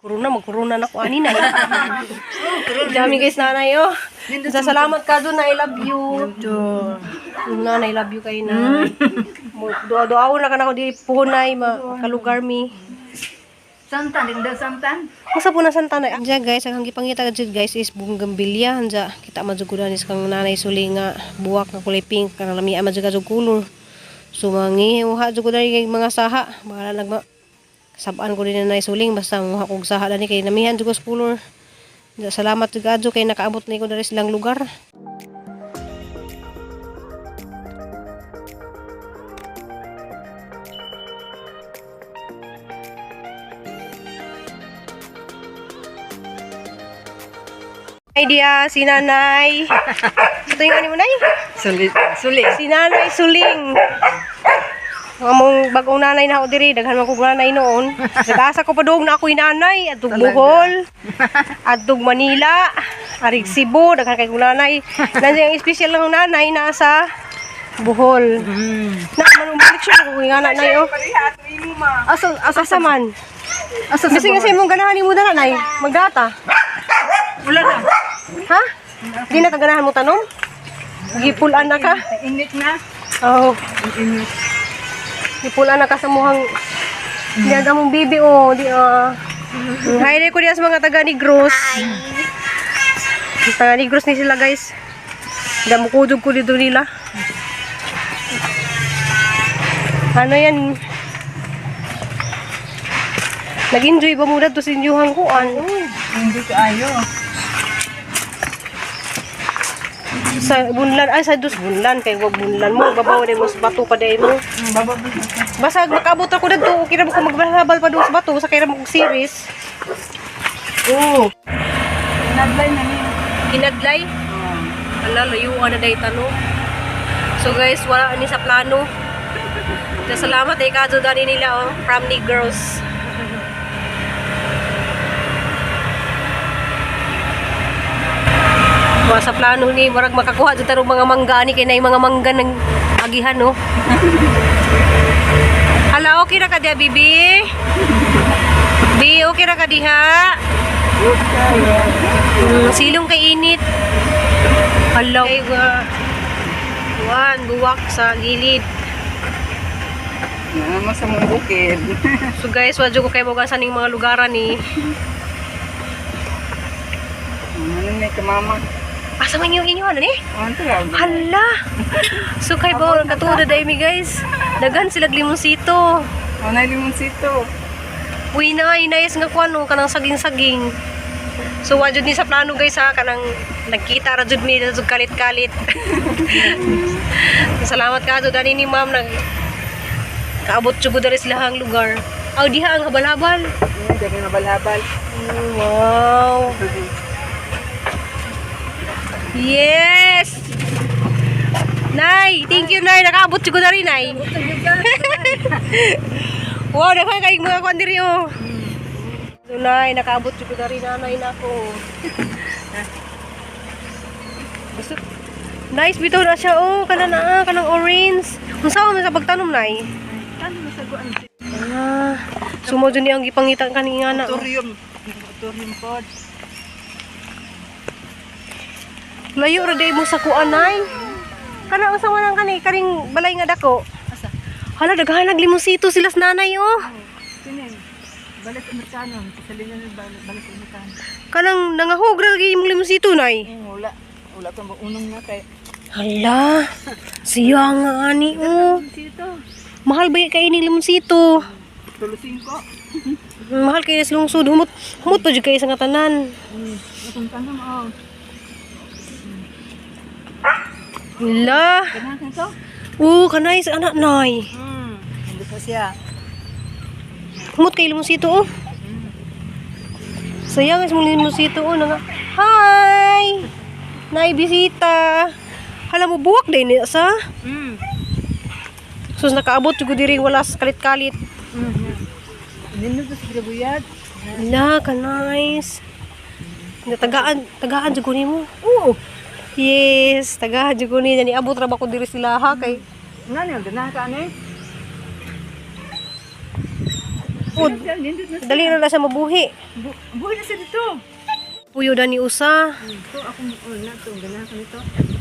Corona, mag-corona na ko ani na. Dami guys, nanay oh. Sa salamat ka doon, I love you. Nanay, I love you kay na. Duwa-duwa na ka na ko di puhunay, makalugar mi. Santan, hindi santan. Masa po na santa na. Diyan guys, ang gipangita jud guys is bougainvillea. Anja, kita man jud ko is kang nanay suli nga buwak nga kulay pink kanang lamia man jud ka jud color. So mangihuha jud ko dali kay mga saha. Bahala nagma sabaan ko din na nanay suling basta manguha kog saha dani kay namihan jud ko sa color. Anja, salamat jud kadyo kay nakaabot ni ko diri silang lugar. Ay dia si nanay. Ito yung ano mo nay? Suli. Suli. Si Nanay Suling. Among bagong nanay na ako diri, daghan man kog nanay noon. Nag-asa ko pa doon na ako'y nanay, adtong Bohol, adtong Manila, arig Cebu, daghan kay kong nanay. Nandiyan ang special lang nanay nasa Bohol. Na man balik siya ko nga nanay oh. Asa, asa, Asa man? Asa sa Bisin kasi mong ganahan nimo dala nay, magdata. Wala na. Ha? Di na kaganahan mo tanom? Gipulan na ka? Init na. Oh. Init. Gipulan na ka sa muhang Diyan mong bibi oh, di ah. Hi rin ko diyan sa mga taga Negros. Taga Negros ni sila guys. Damo kudog ko dito nila. Ano yan? Nag-enjoy ba muna to sa inyuhang kuan? Hindi ko ayo. Sa bunlan, ay sa dus bunlan kay wag bunlan mo, babaw din mo sa bato pa day mo. Baba ba? Basta makaabot ako dadto, okay ra mo ko maghabal pa doon sa bato sa kay ra mo kog series. Oh, Nadlay na niya. kinadlay. Ala, layuan na day tano. So guys, wala ni sa plano. So, salamat eh kadto dani nila oh, from Negros. Wala sa plano ni murag makakuha jud tarong mga mangga ani kay nay mga mangga ng agihan no. Hala, okay ra ka diha, bibi? Bi, okay ra ka diha? Silong kay init. Hala. Kay kuan, buwak sa gilid. Naman sa mong bukid. So guys, wadyo ko kay mo sa ning mga lugaran ni. Ano may kamama? Asa man yung inyo ano ni? Ano to lang? Hala. So kay ba katuod na mi guys. Daghan sila limonsito. Oh, na limonsito. Uy na, inayos nga kuan no, kanang saging-saging. So wa jud ni sa plano guys ha, kanang nagkita ra jud mi jud kalit-kalit. Salamat ka jud ani ni ma'am nag kaabot jud ko diri sila ang lugar. Aw diha ang habal-habal. Hindi kami mabalhabal. Wow. Yes. Nay, thank you Nay, nakaabot jud ko diri Nay. Wow, daghan kay mga kuan diri oh. So Nay, nakaabot jud ko diri nanay nako. Gusto. Nice bitaw na siya oh, kana na ah, kanang orange. Unsa man sa pagtanom nay? Ano masaguan? Ah, sumo jud ni ang gipangita kani nga na. Oh. Autorium. Autorium pod. Layo ra day mo sa kuan nay. Kana unsa man ang kani kaning balay nga dako. Asa? Hala daghan naglimonsito sila sa nanay oh. Sinin. Balas Amerikano. Kasalinan ng balas Amerikano. Kanang nangahog ra lagi imong limonsito nay. Wala. Wala kang unong na kay. Hala, siya nga ani oh. Limonsito. Mahal ba kay ini limonsito? Tulo singko. Mahal kay sa lungsod, humot humot pa jud kay sa nga tanan. Atong tanong oh. Hala. Ganahan to? Oh, kanay sa anak nay. Hindi pa siya. Humot kay limonsito oh. Sayang is mong limonsito oh nga. Hi. Nay bisita. Hala mo buwak din ni sa. Sus nakaabot jud ko diri wala sa kalit-kalit. Nindot sa grabuyad. Hala, ka nice. Tagaan, tagaan jud ko nimo. Oo. Yes, tagaan jud ko ni niabot ra ba ko diri sila ha kay Nga niyo, ganahan ka ano eh? Tukod. Nindot na. Dali na na siya mabuhi. Buhi na siya dito. Puyo dani usa. Ito akong una to ganahan ko nito.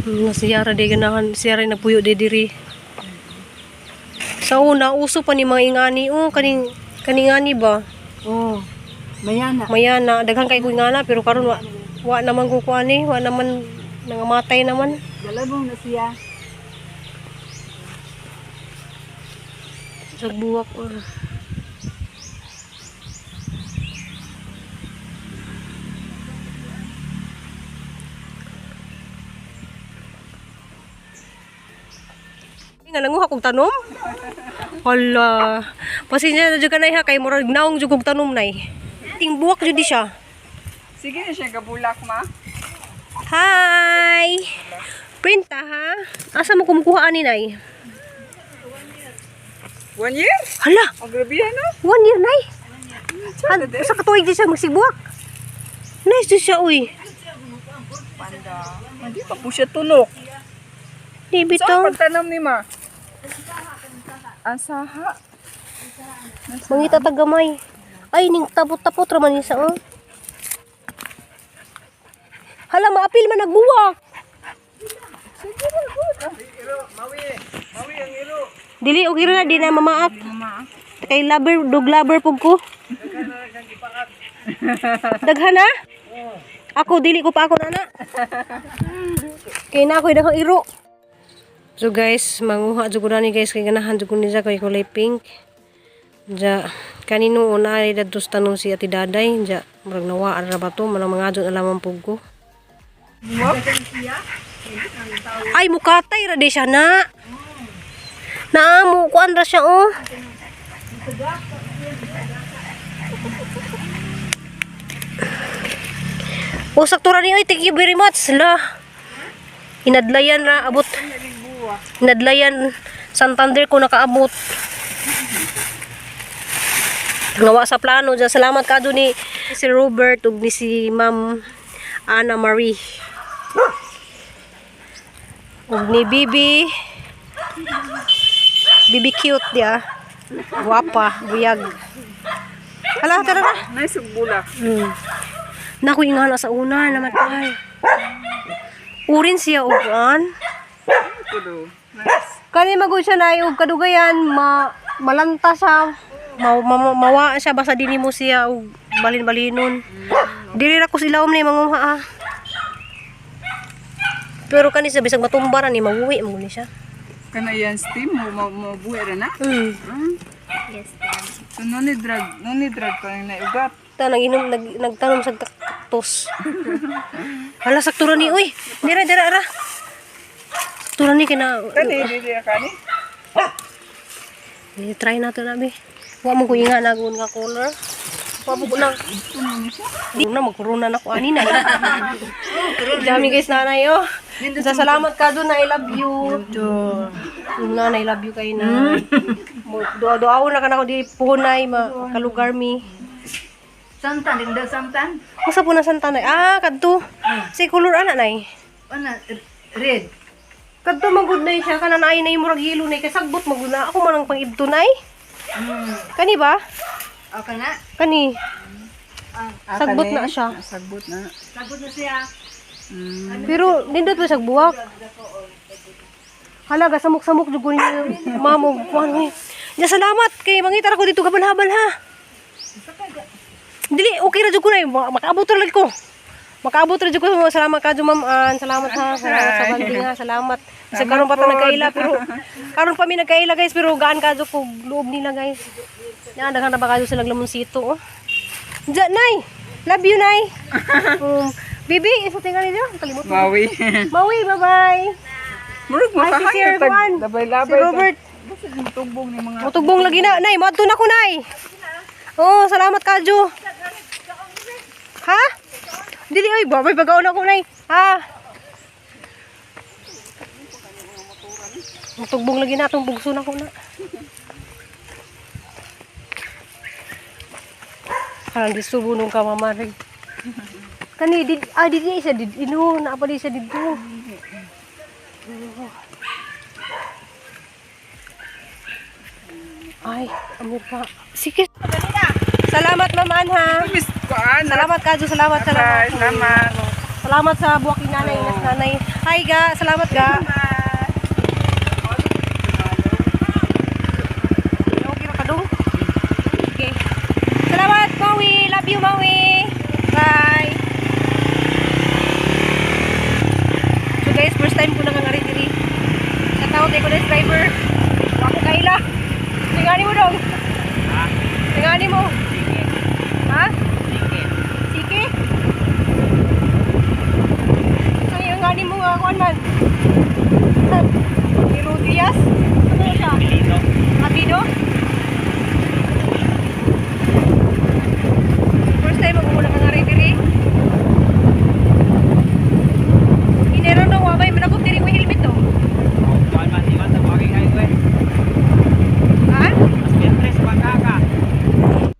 Nasiyara di ganahan, siyara nagpuyo di diri. Sa una uso pa ni mga ingani oh, kaning kaning ani ba? Oh. Mayana. Maya na daghan kay ko ingana pero karon wa wa naman ko kuan eh, wa naman nangamatay naman. Galabong na siya. Nagbuwak oh. Nga nanguha kog tanom? Hala. Pasensya na jud ka nay ha kay murag naong jud kog tanom nay. Ting buwak jud di siya. Sige na siya gabulak ma. Hi. Printa ha. Asa mo kumukuha ani nay? 1 year? Hala, Ang grabe yan, no? 1 year nay. Sa katuig di siya magsigbuwak. Nice di siya uy. Panda. Hindi pa po siya tunok. Di Saan bitaw. pagtanam ni ma? Asaha. Mangita ta gamay. Ay ning tapot-tapot ra man isa oh. Hala, maapil man nagbuwak. Dili okay ra na di na mamaak. Kay lover, dog lover pug ko. Daghan na? Ako dili ko pa ako nana. Kay na ako'y daghang iro. So guys, manguha jud ko ni guys kay ganahan jud ko ni siya kay kulay pink. Ja kanino una ay dadto sa tanom si Ate Daday, ja murag nawaan ra ba to manang mga na lamang pug ko. Ay mukatay ra di siya na. Naa mo kuan ra siya oh. O sakto ra ni oy, thank you very much. La. Inadlayan ra abot. Inadlayan Santander ko nakaabot. Ngawa sa plano dyan. Salamat ka ni si Robert ug ni si Ma'am Ana Marie. Ug ni Bibi. Bibi cute ya. Guwapa, buyag. Hala, tara na. Nice ang bulak. Naku, ingana sa una namatay. Urin siya og kuan. Kudo. Nice. Kani magud siya na og kadugayan ma malanta siya. Ma, ma, mawa siya basta dili mo siya og balin-balinon. Dili ra ko sila ni manguha ah. Pero kani siya bisag matumba ra ni mawuwi mo ni siya. Kana yan steam mo mo mo buhi ra na. Yes, ma'am. So no need drug, no need drug pa nang naugat. Ta nag-inom nag, nagtanom sa cactus. Hala sakto ra ni uy. Dira dira ra. Sakto ra ni kina Kani dili ra kani. Eh, try nato na be. Wa mo ko inga na nga color. Wa mo ko na. Di na magkorona na ko ani na. Dami guys nanay oh. Sa salamat ka doon, I love you. Nanay, I love you kay na. Doa-doa na ka na ko di puhunay ma kalugar mi. Santan din daw santan. Masa po na santa nay? Ah, kadto. Si color ana nay. Ana red. Kadto magud nay siya kanan ay nay murag hilo nay kay sagbot magud na ako man ang pangibto nay. Kani ba? Okay na. Kani. Sagbot na siya. Sagbot na. Sagbot na siya. Pero nindot ba siya buwak? Hala, gasamok-samok jud ko ninyo, ma'am og kuan ni. Ya salamat kay mangita ra ko dito gabal-habal ha. Dili okay ra jud ko na makaabot ra lagi ko. Makaabot ra jud ko. Salamat ka jud ma'am Ann. Salamat ha. Salamat sa banding ha. Salamat. Sa karon pa ta nagkaila pero karon pa mi nagkaila guys pero gaan ka jud ko loob nila guys. Ya daghan na ba kayo silang lamonsito oh. Diyan, Nay. Love you, Nay. Bibi, isa tingali niyo. Kalimutan. Mawi. Maui, bye-bye. Murag Ay, si Sir Juan. Labay-labay. Si Robert. Basta yung tugbong ni mga Mutugbong lagi na. Nay, moadto na ko, Nay. Oo, salamat kadyo. Ha? Dili oy, babay bagaon ako, Nay. Ha? Mutugbong lagi na atong bugso na ko na. Parang di subo nung kamamarig. Kani did ah did siya did ino na pa di siya didto. Ay, Amerika. Sige. Salamat, Ma'am Ann, ha. Miss Kuan. Salamat kajo, salamat, salamat. Bye, salamat. Salamat sa buwak ni nanay, nas nanay. Hi ga, salamat ga. Okay ra ka dong? Okay. Salamat, Maui. Love you, Maui. Bye. So guys, first time ko nangangari diri. Sa tao tayo ko na driver. Wa ko kaila. Tingani mo dong. Tingani mo. Ha? Sige. Sa iyo nga ni mo nga kuan man. Ni Rudias. Ano siya? Abido? First time ako muna kang diri. Inero na wabay manakop diri ko helmet to. Ha?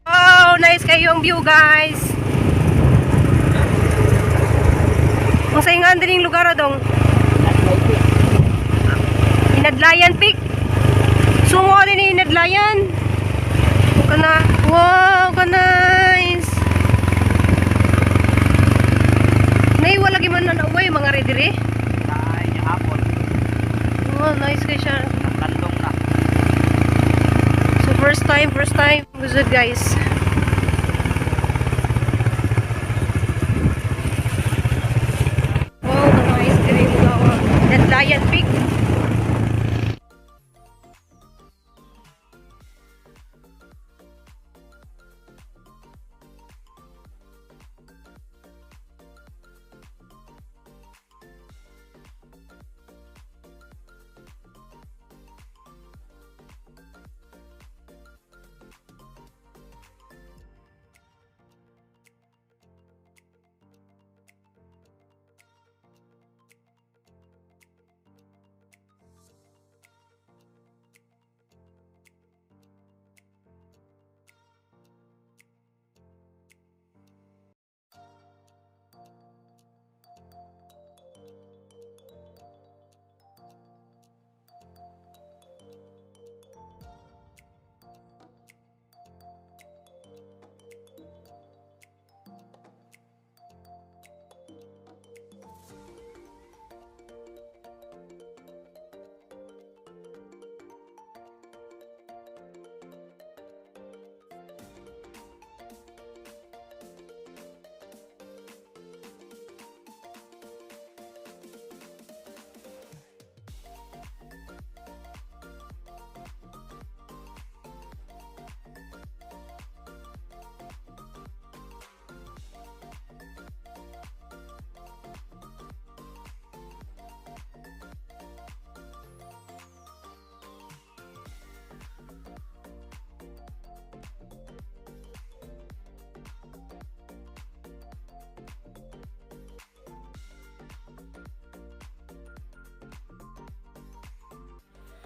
Wow, nice kayo ang view, guys. Ang saingan din yung lugar dong. Inadlayan Peak. Sumo din yung Inadlayan. Kana, wow, ka nice. Nay, wala lagi man na nauway mga redire. Wow, nice kay siya. So first time, first time. Good guys. Wow, nice diri mo gawa. Inadlayan Peak.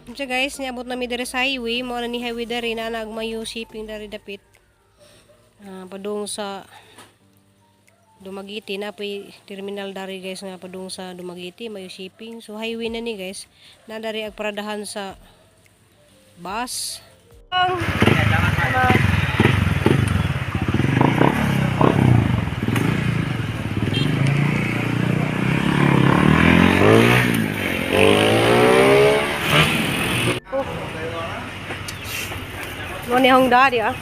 Siya guys, niabot na mi diri sa highway, mao na ni highway diri na nagmayo shipping diri dapit. Ah, padung sa Dumaguete na po'y terminal dari guys nga padung sa Dumaguete, mayo shipping. So highway na ni guys, na dari ag paradahan sa bus. Ang Mo ni hong daddy ah.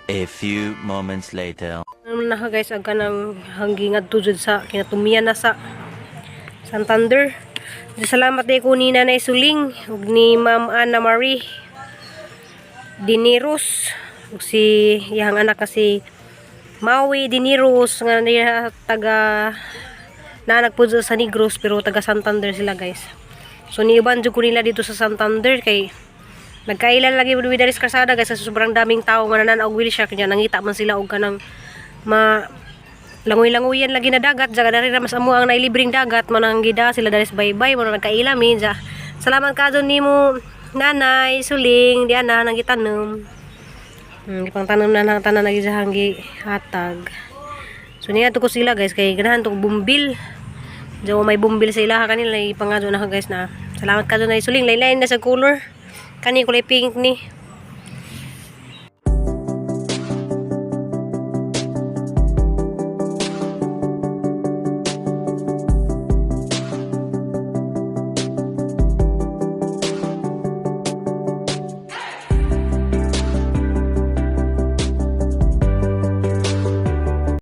A few moments later. Ano na ka guys, ang kanang hanggingat jud sa kinatumian na sa Santander. Salamat day ko ni Nanay Suling ug ni Ma'am Anna Marie Diniros ug si iyang anak kasi Maui Diniros nga niya taga nanagpud sa Negros pero taga Santander sila guys. So niuban jud ko nila dito sa Santander kay nagkailan lagi with sa kasada guys sa sobrang daming tao nga nanan og wheelchair kanya nangita man sila og kanang ma langoy-langoyan lagi na dagat jaga dari ra mas amo ang nailibreng dagat manang gida sila daris baybay mo nagkaila mi ja. Salamat ka nimo Nanay Suling diana nang gitanom. Gipang tanom na nang tanan lagi sa hanggi hatag. So niya to ko sila guys kay ganahan to ko bumbil. Diyan may bumbil sa ilaha kanila ipangadyo na ka guys na. Salamat ka na Suling lain-lain na sa color. Kani kulay pink ni.